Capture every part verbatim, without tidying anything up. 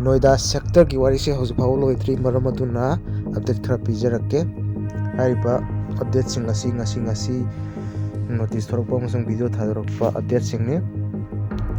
ꯅꯣꯏꯗꯥ ꯁꯦꯛꯇꯔꯒꯤ ꯋꯥꯔꯤꯁꯦ ꯍꯧꯖꯤꯛ ꯐꯥꯎꯕ ꯂꯣꯏꯗ꯭ꯔꯤ, ꯃꯔꯝ ꯑꯗꯨꯅ ꯑꯞꯗꯦꯠ ꯈꯔ ꯄꯤꯖꯔꯛꯀꯦ꯫ ꯍꯥꯏꯔꯤꯕ ꯑꯞꯗꯦꯠꯁꯤꯡ ꯑꯁꯤ ꯉꯁꯤ ꯉꯁꯤ ꯅꯣꯇꯤꯁ ꯊꯣꯔꯛꯄ ꯑꯃꯁꯨꯡ ꯚꯤꯗꯤꯑꯣ ꯊꯥꯗꯣꯔꯛꯄ ꯑꯞꯗꯦꯠꯁꯤꯡꯅꯤ꯫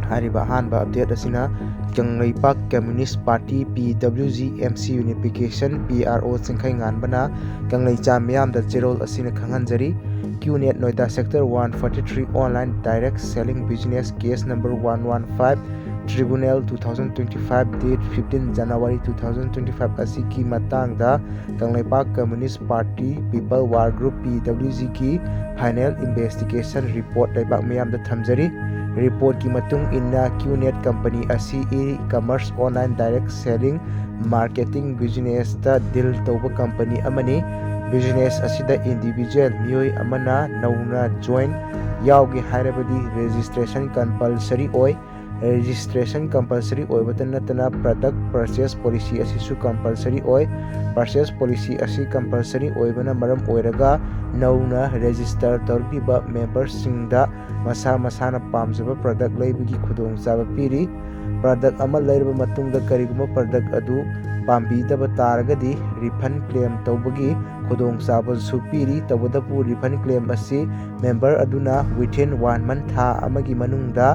ꯍꯥꯏꯔꯤꯕ ꯑꯍꯥꯟꯕ ꯑꯞꯗꯦꯠ ꯑꯁꯤꯅ Kangleipak communist party, P W G, M C Unification, P R O, ꯆꯤꯡꯈꯩꯉꯥꯟꯕꯅ ꯀꯪꯂꯩꯆꯥ ꯃꯤꯌꯥꯝꯗ ꯆꯦꯔꯣꯜ ꯑꯁꯤꯅ ꯈꯪꯍꯟꯖꯔꯤ꯫ QNet Noida Sector one forty-three online direct selling business case number one one five, tribunal two thousand twenty-five, date fifteen January two thousand twenty-five ꯑꯁꯤꯒꯤ ꯃꯇꯥꯡꯗ Kangleipak communist party, People War Group, P W G ꯒꯤ final investigation report ꯂꯩꯕꯥꯛ ꯃꯤꯌꯥꯝꯗ ꯊꯝꯖꯔꯤ꯫ ꯔꯤꯄꯣꯔꯠꯀꯤ ꯃꯇꯨꯡ ꯏꯟꯅ, QNet company ꯑꯁꯤ e-commerce, online direct selling, marketing business ꯇ ꯗꯤꯜ ꯇꯧꯕ ꯀꯝꯄꯅꯤ ꯑꯃꯅꯤ꯫ ꯕꯤꯖꯤꯅꯦꯁ ꯑꯁꯤꯗ ꯏꯟꯗꯤꯚꯤꯖꯨꯋꯦꯜ ꯃꯤꯑꯣꯏ ꯑꯃꯅ ꯅꯧꯅ ꯖꯣꯏꯟ ꯌꯥꯎꯒꯦ ꯍꯥꯏꯔꯕꯗꯤ ꯔꯦꯖꯤꯁꯇ꯭ꯔꯦꯁꯟ ꯀꯝꯄꯜꯁꯔꯤ ꯑꯣꯏ꯫ ꯔꯦꯖꯤꯁꯇ꯭ꯔꯦꯁꯟ ꯀꯝꯄꯜꯁꯔꯤ ꯑꯣꯏꯕꯇ ꯅꯠꯇꯅ product purchase policy ꯑꯁꯤꯁꯨ ꯀꯝꯄꯜꯁꯔꯤ ꯑꯣꯏ꯫ Purchase policy ꯑꯁꯤ ꯀꯝꯄꯜꯁꯔꯤ ꯑꯣꯏꯕꯅ ꯃꯔꯝ ꯑꯣꯏꯔꯒ ꯅꯧꯅ ꯔꯦꯖꯤꯁꯇꯔ ꯇꯧꯔꯛꯂꯤꯕ ꯃꯦꯝꯕꯔꯁꯤꯡꯗ ꯃꯁꯥ ꯃꯁꯥꯅ ꯄꯥꯝꯖꯕ product ꯂꯩꯕꯒꯤ ꯈꯨꯗꯣꯡꯆꯥꯕ ꯄꯤꯔꯤ꯫ Product ꯑꯃ ꯂꯩꯔꯕ ꯃꯇꯨꯡꯗ ꯀꯔꯤꯒꯨꯝꯕ product ꯑꯗꯨ ꯄꯥꯝꯕꯤꯗꯕ ꯇꯥꯔꯒꯗꯤ refund claim ꯇꯧꯕꯒꯤ ꯈꯨꯗꯣꯡꯆꯥꯕꯁꯨ ꯄꯤꯔꯤ꯫ ꯇꯧꯕꯇꯕꯨ refund claim ꯑꯁꯤ ꯃꯦꯝꯕꯔ ꯑꯗꯨꯅ within one month, ꯊꯥ ꯑꯃꯒꯤ ꯃꯅꯨꯡꯗ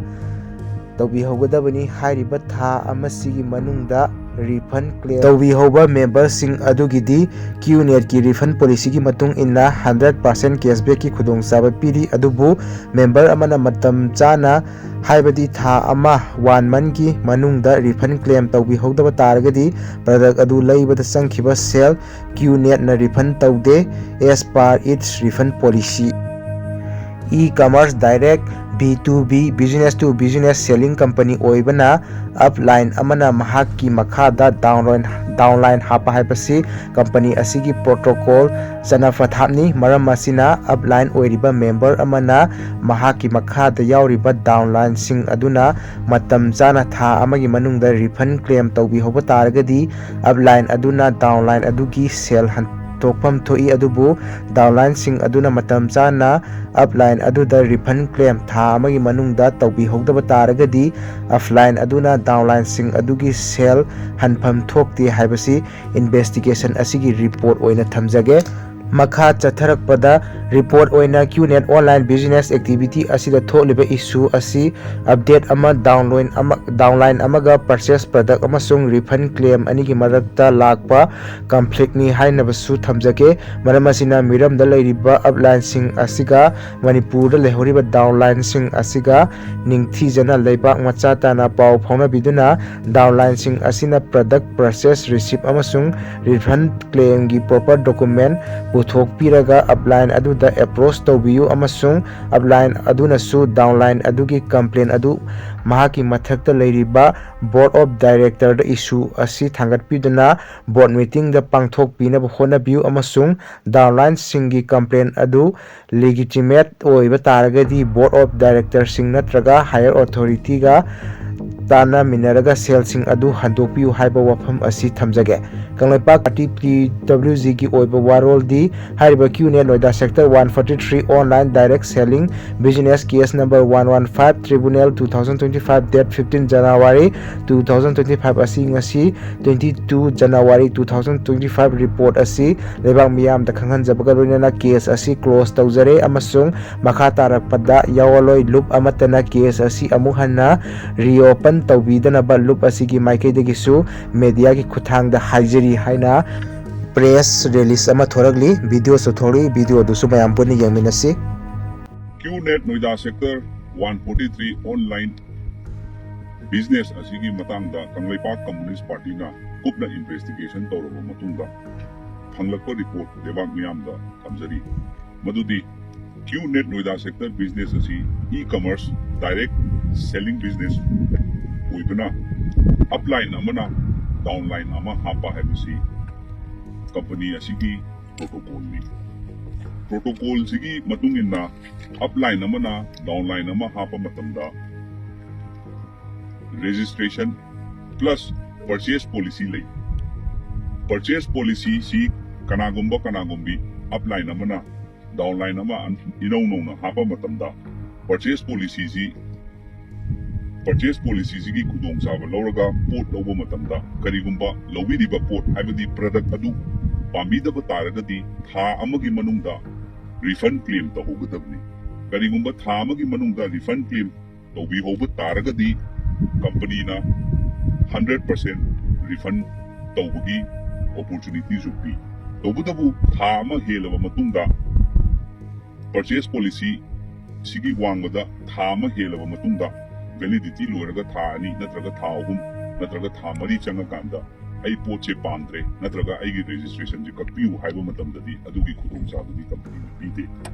ꯇꯧꯕꯤꯍꯧꯒꯗꯕꯅꯤ꯫ ꯍꯥꯏꯔꯤꯕ ꯊꯥ ꯑꯃꯁꯤꯒꯤ ꯃꯅꯨꯡꯗ refund claim ꯇꯧꯕꯤꯍꯧꯕ ꯃꯦꯝꯕꯔꯁꯤꯡ ꯑꯗꯨꯒꯤꯗꯤ QNet ꯀꯤ refund policy ꯒꯤ ꯃꯇꯨꯡ ꯏꯟꯅ hundred percent cashback ꯀꯤ ꯈꯨꯗꯣꯡꯆꯥꯕ ꯄꯤꯔꯤ꯫ ꯑꯗꯨꯕꯨ ꯃꯦꯝꯕꯔ ꯑꯃꯅ ꯃꯇꯝ ꯆꯥꯅ, ꯍꯥꯏꯕꯗꯤ ꯊꯥ ꯑꯃ, one month ꯀꯤ ꯃꯅꯨꯡꯗ refund claim ꯇꯧꯕꯤꯍꯧꯗꯕ ꯇꯥꯔꯒꯗꯤ product ꯑꯗꯨ ꯂꯩꯕꯗ ꯆꯪꯈꯤꯕ ꯁꯦꯜ QNet ꯅ refund ꯇꯧꯗꯦ, as per its refund policy꯫ E-commerce direct, B two B, business to business selling company ꯑꯣꯏꯕꯅ upline ꯑꯃꯅ ꯃꯍꯥꯛꯀꯤ ꯃꯈꯥꯗ downline, downline ꯍꯥꯞꯄ ꯍꯥꯏꯕꯁꯤ ꯀꯝꯄꯅꯤ ꯑꯁꯤꯒꯤ protocol ꯆꯠꯅ ꯄꯊꯥꯞꯅꯤ꯫ ꯃꯔꯝ ꯑꯁꯤꯅ upline ꯑꯣꯏꯔꯤꯕ ꯃꯦꯝꯕꯔ ꯑꯃꯅ ꯃꯍꯥꯛꯀꯤ ꯃꯈꯥꯗ ꯌꯥꯎꯔꯤꯕ downline ꯁꯤꯡ ꯑꯗꯨꯅ ꯃꯇꯝ ꯆꯥꯅ ꯊꯥ ꯑꯃꯒꯤ ꯃꯅꯨꯡꯗ refund claim ꯇꯧꯕꯤꯍꯧꯕ ꯇꯥꯔꯒꯗꯤ upline ꯑꯗꯨꯅ downline ꯑꯗꯨꯒꯤ ꯁꯦꯜ ꯍꯟ-, ꯊꯣꯛꯐꯝ ꯊꯣꯛꯏ, ꯑꯗꯨꯕꯨ downlineꯁꯤꯡ ꯑꯗꯨꯅ ꯃꯇꯝ ꯆꯥꯅ upline ꯑꯗꯨꯗ refund claim ꯊꯥ ꯑꯃꯒꯤ ꯃꯅꯨꯡꯗ ꯇꯧꯕꯤꯍꯧꯗꯕ ꯇꯥꯔꯒꯗꯤ, upline ꯑꯗꯨꯅ downlineꯁꯤꯡ ꯑꯗꯨꯒꯤ ꯁꯦꯜ ꯍꯟꯐꯝ ꯊꯣꯛꯇꯦ ꯍꯥꯏꯕꯁꯤ investigation ꯑꯁꯤꯒꯤ report ꯑꯣꯏꯅ ꯊꯝꯖꯒꯦ꯫ ꯃꯈꯥ ꯆꯠꯊꯔꯛꯄꯗ report ꯑꯣꯏꯅ QNet online business activity ꯑꯁꯤꯗ ꯊꯣꯛꯂꯤꯕ issue ꯑꯁꯤ update ꯑꯃ downline ꯑꯃ, downline ꯑꯃꯒ purchase product ꯑꯃꯁꯨꯡ refund claim ꯑꯅꯤꯒꯤ ꯃꯔꯛꯇ ꯂꯥꯛꯄ conflictꯅꯤ ꯍꯥꯏꯅꯕꯁꯨ ꯊꯝꯖꯒꯦ꯫ ꯃꯔꯝ ꯑꯁꯤꯅ ꯃꯤꯔꯝꯗ ꯂꯩꯔꯤꯕ uplineꯁꯤꯡ ꯑꯁꯤꯒ ꯃꯅꯤꯄꯨꯔꯗ ꯂꯩꯍꯧꯔꯤꯕ downlineꯁꯤꯡ ꯑꯁꯤꯒ ꯅꯤꯡꯊꯤꯖꯅ ꯂꯩꯕꯥꯛ ꯃꯆꯥ ꯇꯥꯅ ꯄꯥꯎ ꯐꯥꯎꯅꯕꯤꯗꯨꯅ downlineꯁꯤꯡ ꯑꯁꯤꯅ product purchase receipt ꯑꯃꯁꯨꯡ refund claimꯒꯤ proper document ꯄꯨꯊꯣꯛꯄꯤꯔꯒ upline ꯑꯗꯨꯗ approach ꯇꯧꯕꯤꯌꯨ ꯑꯃꯁꯨꯡ upline ꯑꯗꯨꯅꯁꯨ downline ꯑꯗꯨꯒꯤ complaint ꯑꯗꯨ ꯃꯍꯥꯛꯀꯤ ꯃꯊꯛꯇ ꯂꯩꯔꯤꯕ Board of Directorꯗ issue ꯑꯁꯤ ꯊꯥꯡꯒꯠꯄꯤꯗꯨꯅ board meetingꯗ ꯄꯥꯡꯊꯣꯛꯄꯤꯅꯕ ꯍꯣꯠꯅꯕꯤꯌꯨ ꯑꯃꯁꯨꯡ downlineꯁꯤꯡꯒꯤ complaint ꯑꯗꯨ legitimate ꯑꯣꯏꯕ ꯇꯥꯔꯒꯗꯤ Board of Directorꯁꯤꯡ ꯅꯠꯇ꯭ꯔꯒ higher authorityꯒ ꯇꯥꯟꯅꯃꯤꯟꯅꯔꯒ ꯁꯦꯜꯁꯤꯡ ꯑꯗꯨ ꯍꯟꯗꯣꯛꯄꯤꯌꯨ ꯍꯥꯏꯕ ꯋꯥꯐꯝ ꯑꯁꯤ ꯊꯝꯖꯒꯦ꯫ ꯀꯪꯂꯩꯄꯥꯛ Party PWGꯒꯤ ꯑꯣꯏꯕ ꯋꯥꯔꯣꯜꯗꯤ ꯍꯥꯏꯔꯤꯕ QNet Noida Sector one forty three online direct selling business case number one one five tribunal two thousand twenty five date fifteen January two thousand twenty five ꯑꯁꯤ ꯉꯁꯤ twenty two January two thousand twenty five report ꯑꯁꯤ ꯂꯩꯕꯥꯛ ꯃꯤꯌꯥꯝꯗ ꯈꯪꯍꯟꯖꯕꯒ ꯂꯣꯏꯅꯅ case ꯑꯁꯤ close ꯇꯧꯖꯔꯦ ꯑꯃꯁꯨꯡ ꯃꯈꯥ ꯇꯥꯔꯛꯄꯗ ꯌꯥꯑꯣꯜꯂꯣꯏ ꯂꯨꯞ ꯑꯃꯠꯇꯅ case ꯑꯁꯤ ꯑꯃꯨꯛ ꯍꯟꯅ reopen ꯇꯧꯕꯤꯗꯅꯕ ꯂꯨꯞ ꯑꯁꯤꯒꯤ ꯃꯥꯏꯀꯩꯗꯒꯤꯁꯨ mediaꯒꯤ ꯈꯨꯠꯊꯥꯡꯗ ꯍꯥꯏꯖꯔꯤ ꯍꯥꯏꯅ press release ꯑꯃ ꯊꯣꯔꯛꯂꯤ꯫ Videoꯁꯨ ꯊꯣꯛꯂꯤ, videoꯗꯨꯁꯨ ꯃꯌꯥꯝ ꯄꯨꯟꯅ ꯌꯦꯡꯃꯤꯟꯅꯁꯤ꯫ QNet Noida Sector one forty three online business ꯑꯁꯤꯒꯤ ꯃꯇꯥꯡꯗ ꯀꯪꯂꯩꯄꯥꯛ Communist Partyꯅ ꯀꯨꯞꯅ investigation ꯇꯧꯔꯕ ꯃꯇꯨꯡꯗ ꯐꯪꯂꯛꯄ report ꯂꯩꯕꯥꯛ ꯃꯤꯌꯥꯝꯗ ꯊꯝꯖꯔꯤ꯫ ꯃꯗꯨꯗꯤ QNet Noida Sector business ꯑꯁꯤ e-commerce direct selling business ꯑꯣꯏꯕꯅ upline ꯑꯃꯅ downline ꯑꯃ ꯍꯥꯞꯄ ꯍꯥꯏꯕꯁꯤ company ꯑꯁꯤꯒꯤ protocolꯅꯤ꯫ Protocolꯁꯤꯒꯤ ꯃꯇꯨꯡ ꯏꯟꯅ upline ꯑꯃꯅ downline ꯑꯃ ꯍꯥꯞꯄ ꯃꯇꯝꯗ registration plus purchase policy ꯂꯩ꯫ Purchase policyꯁꯤ ꯀꯅꯥꯒꯨꯝꯕ ꯀꯅꯥꯒꯨꯝꯕꯤ upline ꯑꯃꯅ downline ꯑꯃ ꯏꯅꯧ ꯅꯧꯅ ꯍꯥꯞꯄ ꯃꯇꯝꯗ purchase policyꯁꯤ purchase policyꯁꯤꯒꯤ ꯈꯨꯗꯣꯡꯆꯥꯕ ꯂꯧꯔꯒ ꯄꯣꯠ ꯂꯧꯕ ꯃꯇꯝꯗ ꯀꯔꯤꯒꯨꯝꯕ ꯂꯧꯕꯤꯔꯤꯕ ꯄꯣꯠ ꯍꯥꯏꯕꯗꯤ product ꯑꯗꯨ ꯄꯥꯝꯕꯤꯗꯕ ꯇꯥꯔꯒꯗꯤ ꯊꯥ ꯑꯃꯒꯤ ꯃꯅꯨꯡꯗ refund claim ꯇꯧꯍꯧꯒꯗꯕꯅꯤ꯫ ꯀꯔꯤꯒꯨꯝꯕ ꯊꯥ ꯑꯃꯒꯤ ꯃꯅꯨꯡꯗ refund claim ꯇꯧꯕꯤꯍꯧꯕ ꯇꯥꯔꯒꯗꯤ companyꯅ hundred percent refund ꯇꯧꯕꯒꯤ opportunityꯁꯨ ꯄꯤ꯫ ꯇꯧꯕꯇꯕꯨ ꯊꯥ ꯑꯃ ꯍꯦꯜꯂꯕ ꯃꯇꯨꯡꯗ purchase policy ꯁꯤꯒꯤ ꯋꯥꯡꯃꯗ ꯊꯥ ꯑꯃ ꯍꯦꯜꯂꯕ ꯃꯇꯨꯡꯗ validity ꯂꯣꯏꯔꯒ ꯊꯥ ꯑꯅꯤ ꯅꯠꯇ꯭ꯔꯒ ꯊꯥ ꯑꯍꯨꯝ ꯅꯠꯇ꯭ꯔꯒ ꯊꯥ ꯃꯔꯤ ꯆꯪꯉꯀꯥꯟꯗ ꯑꯩ ꯄꯣꯠꯁꯦ ꯄꯥꯝꯗ꯭ꯔꯦ ꯅꯠꯇ꯭ꯔꯒ ꯑꯩꯒꯤ registrationꯁꯦ ꯀꯛꯄꯤꯌꯨ ꯍꯥꯏꯕ ꯃꯇꯝꯗꯗꯤ ꯑꯗꯨꯒꯤ ꯈꯨꯗꯣꯡꯆꯥꯕꯗꯤ companyꯅ ꯄꯤꯗꯦ꯫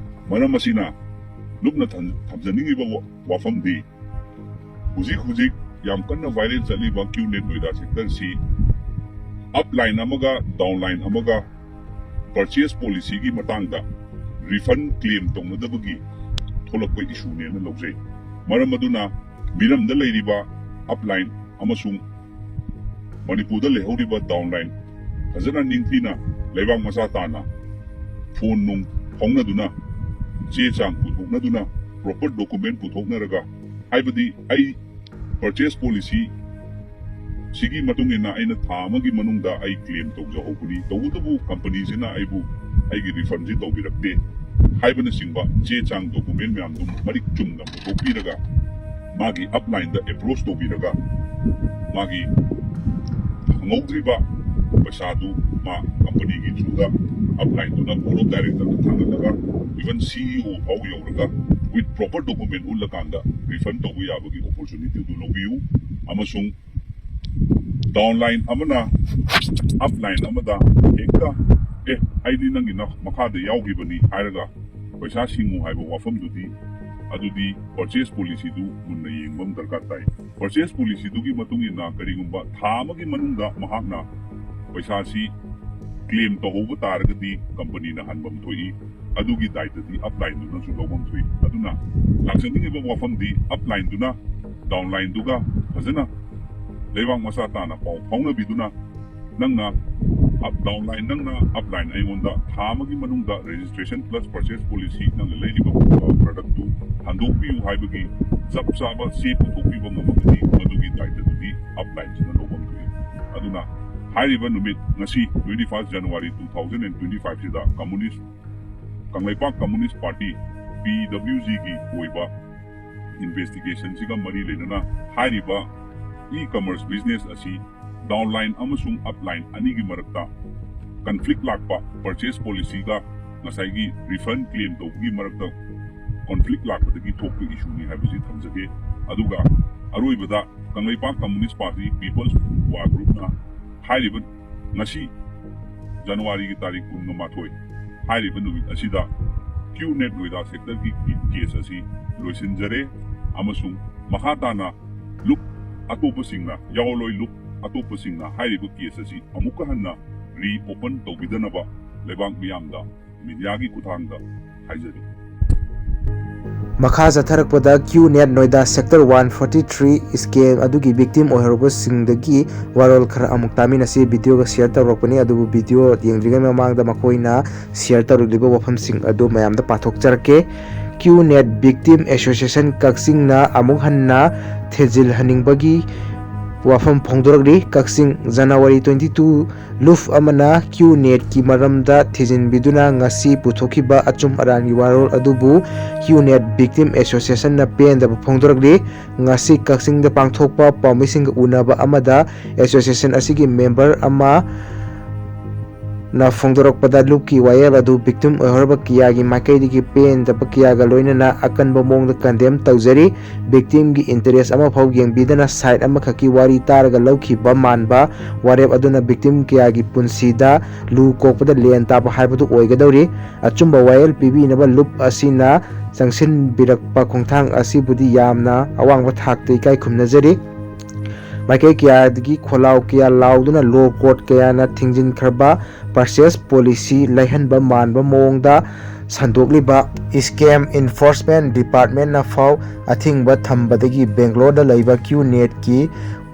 ꯃꯔꯝ ꯑꯁꯤꯅ ꯂꯨꯞꯅ ꯊꯝ-, ꯊꯝꯖꯅꯤꯡꯉꯤꯕ ꯋꯥ-, ꯋꯥꯐꯝꯗꯤ ꯍꯧꯖꯤꯛ ꯍꯧꯖꯤꯛ ꯌꯥꯝ ꯀꯟꯅ viral ꯆꯠꯂꯤꯕ QNet Noida sectorꯁꯤ upline ꯑꯃꯒ downline ꯑꯃꯒ purchase policyꯒꯤ ꯃꯇꯥꯡꯗ refund claim ꯇꯧꯅꯗꯕꯒꯤ ꯊꯣꯛꯂꯛꯄ issueꯅꯦꯅ ꯂꯧꯖꯩ꯫ ꯃꯔꯝ ꯑꯗꯨꯅ ꯃꯤꯔꯝꯗ ꯂꯩꯔꯤꯕ upline ꯑꯃꯁꯨꯡ ꯃꯅꯤꯄꯨꯔꯗ ꯂꯩꯍꯧꯔꯤꯕ downline ꯐꯖꯅ ꯅꯤꯡꯊꯤꯅ ꯂꯩꯕꯥꯛ ꯃꯆꯥ ꯇꯥꯅ phone ꯅꯨꯡ ꯐꯥꯎꯅꯗꯨꯅ ꯆꯦ ꯆꯥꯡ ꯄꯨꯊꯣꯛꯅꯗꯨꯅ proper document ꯄꯨꯊꯣꯛꯅꯔꯒ ꯍꯥꯏꯕꯗꯤ ꯑꯩ purchase policy ꯁꯤꯒꯤ ꯃꯇꯨꯡ ꯏꯟꯅ ꯑꯩꯅ ꯊꯥ ꯑꯃꯒꯤ ꯃꯅꯨꯡꯗ ꯑꯩ claim ꯇꯧꯖꯍꯧꯕꯅꯤ꯫ ꯇꯧꯕꯇꯕꯨ companyꯁꯤꯅ ꯑꯩꯕꯨ ꯑꯩꯒꯤ refundꯁꯤ ꯇꯧꯕꯤꯔꯛꯇꯦ ꯍꯥꯏꯕꯅꯆꯤꯡꯕ ꯆꯦ ꯆꯥꯡ document ꯃꯌꯥꯝꯗꯨ ꯃꯔꯤꯛ ꯆꯨꯝꯅ ꯄꯨꯊꯣꯛꯄꯤꯔꯒ ꯃꯥꯒꯤ uplineꯗ approach ꯇꯧꯕꯤꯔꯒ ꯃꯥꯒꯤ ꯐꯪꯍꯧꯗ꯭ꯔꯤꯕ ꯄꯩꯁꯥꯗꯨ ꯃꯥ companyꯒꯤ throughꯗ uplineꯗꯨꯅ board of directorꯗ ꯊꯥꯡꯒꯠꯂꯒ even CEO ꯐꯥꯎ ꯌꯧꯔꯒ with proper document ꯎꯠꯂꯀꯥꯟꯗ refund ꯇꯧꯕ ꯌꯥꯕꯒꯤ opportunityꯗꯨ ꯂꯧꯕꯤꯌꯨ꯫ ꯑꯃꯁꯨꯡ downline ꯑꯃꯅ upline ꯑꯃꯗ ꯍꯦꯛꯇ "ꯑꯦ, ꯑꯩꯗꯤ ꯅꯪꯒꯤ ꯅ-, ꯃꯈꯥꯗ ꯌꯥꯎꯈꯤꯕꯅꯤ" ꯍꯥꯏꯔꯒ ꯄꯩꯁꯥ ꯁꯤꯡꯉꯨ ꯍꯥꯏꯕ ꯋꯥꯐꯝꯗꯨꯗꯤ ꯑꯗꯨꯗꯤ purchase policyꯗꯨ ꯃꯨꯟꯅ ꯌꯦꯡꯕ ꯑꯃ ꯗꯔꯀꯥꯔ ꯇꯥꯏ꯫ Purchase policyꯗꯨꯒꯤ ꯃꯇꯨꯡ ꯏꯟꯅ ꯀꯔꯤꯒꯨꯝꯕ ꯊꯥ ꯑꯃꯒꯤ ꯃꯅꯨꯡꯗ ꯃꯍꯥꯛꯅ ꯄꯩꯁꯥꯁꯤ claim ꯇꯧꯍꯧꯕ ꯇꯥꯔꯒꯗꯤ companyꯅ ꯍꯟꯐꯝ ꯊꯣꯛꯏ꯫ ꯑꯗꯨꯒꯤ ꯗꯥꯏꯇꯗꯤ uplineꯗꯨꯅꯁꯨ ꯂꯧꯐꯝ ꯊꯣꯛꯏ꯫ ꯑꯗꯨꯅ ꯂꯥꯛꯆꯅꯤꯡꯉꯤꯕ ꯋꯥꯐꯝꯗꯤ uplineꯗꯨꯅ downlineꯗꯨꯒ ꯐꯖꯅ ꯂꯩꯕꯥꯛ ꯃꯆꯥ ꯇꯥꯅ ꯄꯥꯎ ꯐꯥꯎꯅꯕꯤꯗꯨꯅ ꯅꯪꯅ ꯑꯞ ꯗꯥꯎꯟ ꯂꯥꯏꯟ ꯅꯪꯅ ꯑꯞ ꯂꯥꯏꯟ ꯑꯩꯉꯣꯟꯗ ꯊꯥ ꯑꯃꯒꯤ ꯃꯅꯨꯡꯗ registration plus purchase policy ꯅꯪꯅ ꯂꯩꯔꯤꯕ product ꯇꯨ ꯍꯟꯗꯣꯛꯄꯤꯌꯨ ꯍꯥꯏꯕꯒꯤ ꯆꯞ ꯆꯥꯕ ꯆꯦ ꯄꯨꯊꯣꯛꯄꯤꯕ ꯉꯝꯃꯒꯗꯤ ꯃꯗꯨꯒꯤ ꯗꯥꯏꯇꯗꯨꯗꯤ ꯑꯞ ꯂꯥꯏꯟꯁꯤꯅ ꯂꯧꯐꯝ ꯊꯣꯛꯏ꯫ ꯑꯗꯨꯅ ꯍꯥꯏꯔꯤꯕ ꯅꯨꯃꯤꯠ ꯉꯁꯤ twenty first January two thousand and twenty five ꯁꯤꯗ communist Kangleipak communist party P W G ꯒꯤ ꯑꯣꯏꯕ investigation ꯁꯤꯒ ꯃꯔꯤ ꯂꯩꯅꯅ ꯍꯥꯏꯔꯤꯕ e-commerce business ꯑꯁꯤ ꯗꯥꯎꯟ ꯂꯥꯏꯟ ꯑꯃꯁꯨꯡ ꯑꯞ ꯂꯥꯏꯟ ꯑꯅꯤꯒꯤ ꯃꯔꯛꯇ conflict ꯂꯥꯛꯄ, purchase policy ꯒ ꯉꯁꯥꯏꯒꯤ refund claim ꯇꯧꯕꯒꯤ ꯃꯔꯛꯇ conflict ꯂꯥꯛꯄꯗꯒꯤ ꯊꯣꯛꯄ issue ꯅꯤ ꯍꯥꯏꯕꯁꯤ ꯊꯝꯖꯒꯦ꯫ ꯑꯗꯨꯒ ꯑꯔꯣꯏꯕꯗ Kangleipak communist party People's War Group ꯅ ꯍꯥꯏꯔꯤꯕ ꯉꯁꯤ January ꯒꯤ ꯇꯥꯔꯤꯛ ꯀꯨꯟꯃꯥꯊꯣꯏ ꯍꯥꯏꯔꯤꯕ ꯅꯨꯃꯤꯠ ꯑꯁꯤꯗ Q net Noida sector ꯒꯤ case ꯑꯁꯤ ꯂꯣꯏꯁꯤꯟꯖꯔꯦ ꯑꯃꯁꯨꯡ ꯃꯈꯥ ꯇꯥꯅ ꯂꯨꯞ ꯑꯇꯣꯞꯄꯁꯤꯡꯅ, ꯌꯥꯑꯣꯟꯂꯣꯏ ꯂꯨꯞ ꯑꯇꯣꯞꯄꯁꯤꯡꯅ ꯍꯥꯏꯔꯤꯕ case ꯑꯁꯤ ꯑꯃꯨꯛꯀ ꯍꯟꯅ reopen ꯇꯧꯕꯤꯗꯅꯕ ꯂꯩꯕꯥꯛ ꯃꯤꯌꯥꯝꯗ media ꯒꯤ ꯈꯨꯠꯊꯥꯡꯗ ꯍꯥꯏꯖꯔꯤ꯫ ꯃꯈꯥ ꯆꯠꯊꯔꯛꯄꯗ Q net Noida Sector one forty three scam ꯑꯗꯨꯒꯤ victim ꯑꯣꯏꯍꯧꯔꯕꯁꯤꯡꯗꯒꯤ ꯋꯥꯔꯣꯜ ꯈꯔ ꯑꯃꯨꯛ ꯇꯥꯃꯤꯟꯅꯁꯤ꯫ Video ꯒ share ꯇꯧꯔꯛꯄꯅꯤ, ꯑꯗꯨꯕꯨ video ꯌꯦꯡꯗ꯭ꯔꯤꯉꯩ ꯃꯃꯥꯡꯗ ꯃꯈꯣꯏꯅ share ꯇꯧꯔꯛꯂꯤꯕ ꯋꯥꯐꯝꯁꯤꯡ ꯑꯗꯨ ꯃꯌꯥꯝꯗ ꯄꯥꯊꯣꯛꯆꯔꯛꯀꯦ꯫ Q net Victim Association ꯀꯛꯆꯤꯡꯅ ꯑꯃꯨꯛ ꯍꯟꯅ ꯊꯤꯖꯤꯜꯍꯟꯅꯤꯡꯕꯒꯤ ꯋꯥꯐꯝ ꯐꯣꯡꯗꯣꯔꯛꯂꯤ꯫ ꯀꯛꯆꯤꯡ, January twenty two, ꯂꯨꯞ ꯑꯃꯅ Q net ꯀꯤ ꯃꯔꯝꯗ ꯊꯤꯖꯤꯟꯕꯤꯗꯨꯅ ꯉꯁꯤ ꯄꯨꯊꯣꯛꯈꯤꯕ ꯑꯆꯨꯝ ꯑꯔꯥꯟꯒꯤ ꯋꯥꯔꯣꯜ ꯑꯗꯨꯕꯨ Q net Victim Association ꯅ ꯄꯦꯟꯗꯕ ꯐꯣꯡꯗꯣꯔꯛꯂꯤ꯫ ꯉꯁꯤ ꯀꯛꯆꯤꯡꯗ ꯄꯥꯡꯊꯣꯛꯄ ꯄꯥꯎꯃꯤꯁꯤꯡꯒ ꯎꯅꯕ ꯑꯃꯗ association ꯑꯁꯤꯒꯤ member ꯑꯃ ꯅ ꯐꯣꯡꯗꯣꯔꯛꯄꯗ ꯂꯨꯞꯀꯤ ꯋꯥꯌꯦꯜ ꯑꯗꯨ victim ꯑꯣꯏꯍꯧꯔꯕ ꯀꯌꯥꯒꯤ ꯃꯥꯏꯀꯩꯗꯒꯤ ꯄꯦꯟꯗꯕ ꯀꯌꯥꯒ ꯂꯣꯏꯅꯅ ꯑꯀꯟꯕ ꯃꯑꯣꯡꯗ condemn ꯇꯧꯖꯔꯤ꯫ Victim ꯒꯤ interest ꯑꯃꯐꯥꯎ ꯌꯦꯡꯕꯤꯗꯅ side ꯑꯃꯈꯛꯀꯤ ꯋꯥꯔꯤ ꯇꯥꯔꯒ ꯂꯧꯈꯤꯕ ꯃꯥꯟꯕ ꯋꯥꯔꯦꯞ ꯑꯗꯨꯅ victim ꯀꯌꯥꯒꯤ ꯄꯨꯟꯁꯤꯗ ꯂꯨ ꯀꯣꯛꯄꯗ ꯂꯦꯟ ꯇꯥꯕ ꯍꯥꯏꯕꯗꯨ ꯑꯣꯏꯒꯗꯧꯔꯤ꯫ ꯑꯆꯨꯝꯕ ꯋꯥꯌꯦꯜ ꯄꯤꯕꯤꯅꯕ ꯂꯨꯞ ꯑꯁꯤꯅ ꯆꯪꯁꯤꯟꯕꯤꯔꯛꯄ ꯈꯣꯡꯊꯥꯡ ꯑꯁꯤꯕꯨꯗꯤ ꯌꯥꯝꯅ ꯑꯋꯥꯡꯕ ꯊꯥꯛꯇ ꯏꯀꯥꯏ ꯈꯨꯝꯅꯖꯔꯤ꯫ ꯃꯥꯏꯀꯩ ꯀꯌꯥꯗꯒꯤ ꯈꯣꯜꯂꯥꯎ ꯀꯌꯥ ꯂꯥꯎꯗꯨꯅ lower court ꯀꯌꯥꯅ ꯊꯤꯡꯖꯤꯟꯈ꯭ꯔꯕ purchase policy ꯂꯩꯍꯟꯕ ꯃꯥꯟꯕ ꯃꯑꯣꯡꯗ ꯁꯟꯗꯣꯛꯂꯤꯕ scam enforcement department ꯅ ꯐꯥꯎ ꯑꯊꯤꯡꯕ ꯊꯝꯕꯗꯒꯤ Bangalore ꯗ ꯂꯩꯕ Q net ꯀꯤ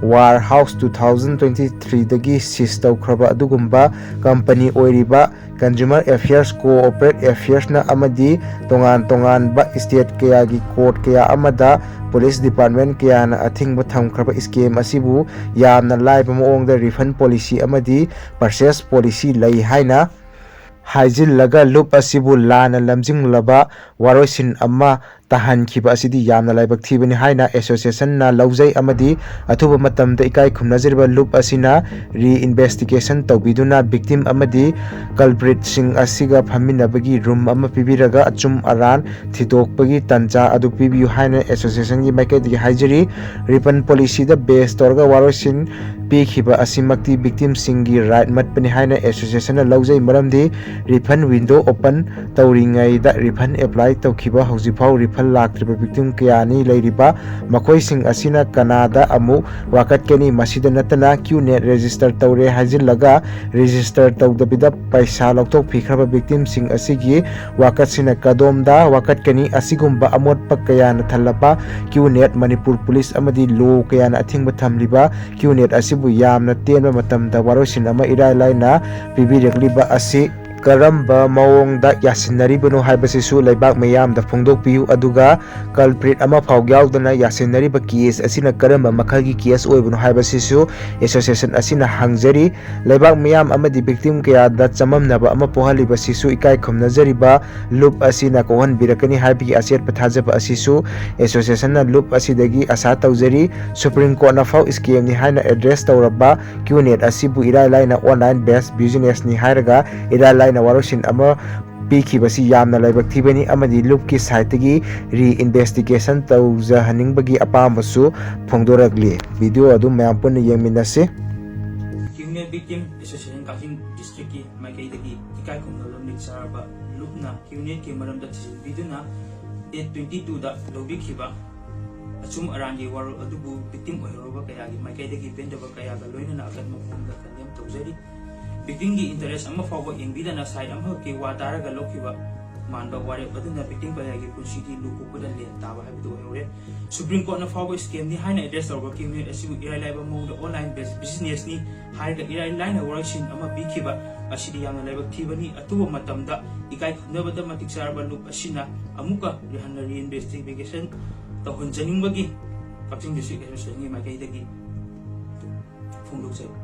Warehouse two thousand twenty three ꯗꯒꯤ seize ꯇꯧꯈ꯭ꯔꯕ ꯑꯗꯨꯒꯨꯝꯕ company ꯑꯣꯏꯔꯤꯕ Consumer Affairs, Corporate Affairs ꯅ ꯑꯃꯗꯤ ꯇꯣꯉꯥꯟ ꯇꯣꯉꯥꯟꯕ state ꯀꯌꯥꯒꯤ court ꯀꯌꯥ ꯑꯃꯗ police department ꯀꯌꯥꯅ ꯑꯊꯤꯡꯕ ꯊꯝꯈ꯭ꯔꯕ scam ꯑꯁꯤꯕꯨ ꯌꯥꯝꯅ ꯂꯥꯏꯕ ꯃꯑꯣꯡꯗ refund policy ꯑꯃꯗꯤ purchase policy ꯂꯩ ꯍꯥꯏꯅ ꯍꯥꯏꯖꯤꯜꯂꯒ ꯂꯨꯞ ꯑꯁꯤꯕꯨ ꯂꯥꯟꯅ ꯂꯝꯖꯤꯡꯂꯕ ꯋꯥꯔꯣꯏꯁꯤꯟ ꯑꯃ ꯇꯥꯍꯟꯈꯤꯕ ꯑꯁꯤꯗꯤ ꯌꯥꯝꯅ ꯂꯥꯏꯕꯛ ꯊꯤꯕꯅꯤ ꯍꯥꯏꯅ association ꯅ ꯂꯧꯖꯩ ꯑꯃꯗꯤ ꯑꯊꯨꯕ ꯃꯇꯝꯗ ꯏꯀꯥꯏ ꯈꯨꯝꯅꯖꯔꯤꯕ ꯂꯨꯞ ꯑꯁꯤꯅ reinvestigation ꯇꯧꯕꯤꯗꯨꯅ victim ꯑꯃꯗꯤ culprit ꯁꯤꯡ ꯑꯁꯤꯒ ꯐꯝꯃꯤꯟꯅꯕꯒꯤ room ꯑꯃ ꯄꯤꯕꯤꯔꯒ ꯑꯆꯨꯝ ꯑꯔꯥꯟ ꯊꯤꯗꯣꯛꯄꯒꯤ ꯇꯥꯟꯖꯥ ꯑꯗꯨ ꯄꯤꯕꯤꯌꯨ ꯍꯥꯏꯅ association ꯒꯤ ꯃꯥꯏꯀꯩꯗꯒꯤ ꯍꯥꯏꯖꯔꯤ꯫ Refund policy ꯗ base ꯇꯧꯔꯒ ꯋꯥꯔꯣꯏꯁꯤꯟ ꯄꯤꯈꯤꯕ ꯑꯁꯤꯃꯛꯇꯤ victim ꯁꯤꯡꯒꯤ right ꯃꯠꯄꯅꯤ ꯍꯥꯏꯅ association ꯅ ꯂꯧꯖꯩ, ꯃꯔꯝꯗꯤ refund window open ꯇꯧꯔꯤꯉꯩꯗ refund apply ꯇꯧꯈꯤꯕ ꯍꯧꯖꯤꯛꯐꯥꯎ refund ꯂꯥꯛꯇ꯭ꯔꯤꯕ victim ꯀꯌꯥꯅꯤ ꯂꯩꯔꯤꯕ꯫ ꯃꯈꯣꯏꯁꯤꯡ ꯑꯁꯤꯅ ꯀꯅꯥꯗ ꯑꯃꯨꯛ ꯋꯥꯀꯠꯀꯅꯤ? ꯃꯁꯤꯗ ꯅꯠꯇꯅ Q net register ꯇꯧꯔꯦ ꯍꯥꯏꯖꯤꯜꯂꯒ register ꯇꯧꯗꯕꯤꯗ ꯄꯩꯁꯥ ꯂꯧꯊꯣꯛꯄꯤꯈ꯭ꯔꯕ victim ꯁꯤꯡ ꯑꯁꯤꯒꯤ ꯋꯥꯀꯠꯁꯤꯅ ꯀꯗꯣꯝꯗ ꯋꯥꯀꯠꯀꯅꯤ? ꯑꯁꯤꯒꯨꯝꯕ ꯑꯃꯣꯠꯄ ꯀꯌꯥꯅ ꯊꯜꯂꯕ Q net, ꯃꯅꯤꯄꯨꯔ police ꯑꯃꯗꯤ law ꯀꯌꯥꯅ ꯑꯊꯤꯡꯕ ꯊꯝꯂꯤꯕ Q net ꯑꯁꯤꯕꯨ ꯌꯥꯝꯅ ꯇꯦꯟꯕ ꯃꯇꯝꯗ ꯋꯥꯔꯣꯏꯁꯤꯟ ꯑꯃ ꯏꯔꯥꯏ ꯂꯥꯏꯅ ꯄꯤꯕꯤꯔꯛꯂꯤꯕ ꯑꯁꯤ ꯀꯔꯝꯕ ꯃꯑꯣꯡꯗ ꯌꯥꯁꯤꯟꯅꯔꯤꯕꯅꯣ ꯍꯥꯏꯕꯁꯤꯁꯨ ꯂꯩꯕꯥꯛ ꯃꯤꯌꯥꯝꯗ ꯐꯣꯡꯗꯣꯛꯄꯤꯌꯨ꯫ ꯑꯗꯨꯒ culprit ꯑꯃꯐꯥꯎ ꯌꯥꯎꯗꯅ ꯌꯥꯁꯤꯟꯅꯔꯤꯕ case ꯑꯁꯤꯅ ꯀꯔꯝꯕ ꯃꯈꯜꯒꯤ case ꯑꯣꯏꯕꯅꯣ ꯍꯥꯏꯕꯁꯤꯁꯨ association ꯑꯁꯤꯅ ꯍꯪꯖꯔꯤ꯫ ꯂꯩꯕꯥꯛ ꯃꯤꯌꯥꯝ ꯑꯃꯗꯤ victim ꯀꯌꯥꯗ ꯆꯃꯝꯅꯕ ꯑꯃ ꯄꯣꯛꯍꯜꯂꯤꯕꯁꯤꯁꯨ ꯏꯀꯥꯏ ꯈꯨꯝꯅꯖꯔꯤꯕ ꯂꯨꯞ ꯑꯁꯤꯅ ꯀꯣꯛꯍꯟꯕꯤꯔꯛꯀꯅꯤ ꯍꯥꯏꯕꯒꯤ ꯑꯆꯦꯠꯄ ꯊꯥꯖꯕ ꯑꯁꯤꯁꯨ association ꯅ ꯂꯨꯞ ꯑꯁꯤꯗꯒꯤ ꯑꯁꯥ ꯇꯧꯖꯔꯤ꯫ Supreme Court ꯅ ꯐꯥꯎ scam ꯅꯤ ꯍꯥꯏꯅ address ꯇꯧꯔꯕ Q net ꯑꯁꯤꯕꯨ ꯏꯔꯥꯏ ꯂꯥꯏꯅ online based business ꯅꯤ ꯍꯥꯏꯔꯒ ꯏꯔꯥꯏ ꯂꯥꯏꯅ ꯋꯥꯔꯣꯏꯁꯤꯟ ꯑꯃ ꯄꯤꯈꯤꯕꯁꯤ ꯌꯥꯝꯅ ꯂꯥꯏꯕꯛ ꯊꯤꯕꯅꯤ ꯑꯃꯗꯤ ꯂꯨꯞꯀꯤ side ꯇꯒꯤ reinvestigation ꯇꯧꯖꯍꯟꯅꯤꯡꯕꯒꯤ ꯑꯄꯥꯝꯕꯁꯨ ꯐꯣꯡꯗꯣꯔꯛꯂꯤ꯫ Video ꯑꯗꯨ ꯃꯌꯥꯝ ꯄꯨꯟꯅ ꯌꯦꯡꯃꯤꯟꯅꯁꯤ꯫ Q net Victim Association ꯀꯛꯆꯤꯡ district ꯀꯤ ꯃꯥꯏꯀꯩꯗꯒꯤ ꯏꯀꯥꯏ ꯈꯨꯝꯅꯕ ꯃꯤꯡ ꯆꯠꯂꯕ ꯂꯨꯞꯅ Q net ꯀꯤ ꯃꯔꯝꯗ ꯊꯤꯖꯤꯟꯕꯤꯗꯨꯅ date twenty two ꯗ ꯂꯧꯕꯤꯈꯤꯕ ꯑꯆꯨꯝ ꯑꯔꯥꯟꯒꯤ ꯋꯥꯔꯣꯜ ꯑꯗꯨꯕꯨ victim ꯑꯣꯏꯍꯧꯔꯕ ꯀꯌꯥꯒꯤ ꯃꯥꯏꯀꯩꯗꯒꯤ ꯄꯦꯟꯗꯕ ꯀꯌꯥꯒ ꯂꯣꯏꯅꯅ ꯑꯀꯟꯕ ꯐꯣꯡꯗ condemn ꯇꯧꯖꯔꯤ꯫ Victim ꯒꯤ interest ꯑꯃ ꯐꯥꯎꯕ ꯌꯦꯡꯕꯤꯗꯅ side ꯑꯃꯈꯛꯀꯤ ꯋꯥ ꯇꯥꯔꯒ ꯂꯧꯈꯤꯕ ꯃꯥꯟꯕ ꯋꯥꯔꯦꯞ ꯑꯗꯨꯅ victim ꯀꯌꯥꯒꯤ ꯄꯨꯟꯁꯤꯗꯤ ꯂꯨ ꯀꯣꯛꯄꯗ ꯂꯦꯟ ꯇꯥꯕ ꯍꯥꯏꯕꯗꯨ ꯑꯣꯏꯍꯧꯔꯦ꯫ Supreme Courtꯅ ꯐꯥꯎꯕ scamꯅꯤ ꯍꯥꯏꯅ address ꯇꯧꯔꯕ criminal ꯑꯁꯤꯕꯨ ꯏꯔꯥꯏ ꯂꯥꯏꯕ ꯃꯑꯣꯡꯗ online businessꯅꯤ ꯍꯥꯏꯔꯒ ꯏꯔꯥꯏ ꯂꯥꯏꯅ ꯋꯥꯔꯣꯏꯁꯤꯟ ꯑꯃ ꯄꯤꯈꯤꯕ ꯑꯁꯤꯗꯤ ꯌꯥꯝꯅ ꯂꯥꯏꯕꯛ ꯊꯤꯕꯅꯤ꯫ ꯑꯊꯨꯕ ꯃꯇꯝꯗ ꯏꯀꯥꯏ ꯈꯨꯝꯅꯕꯗ ꯃꯇꯤꯛ ꯆꯥꯔꯕ ꯂꯨꯞ ꯑꯁꯤꯅ ꯑꯃꯨꯛꯀ ꯍꯟꯅ reinvestigation ꯇꯧꯍꯟꯖꯅꯤꯡꯕꯒꯤ ꯀꯛꯆꯤꯡ District Associationꯒꯤ ꯃꯥꯏꯀꯩꯗꯒꯤ ꯐꯣꯡꯗꯣꯛꯆꯔꯤ꯫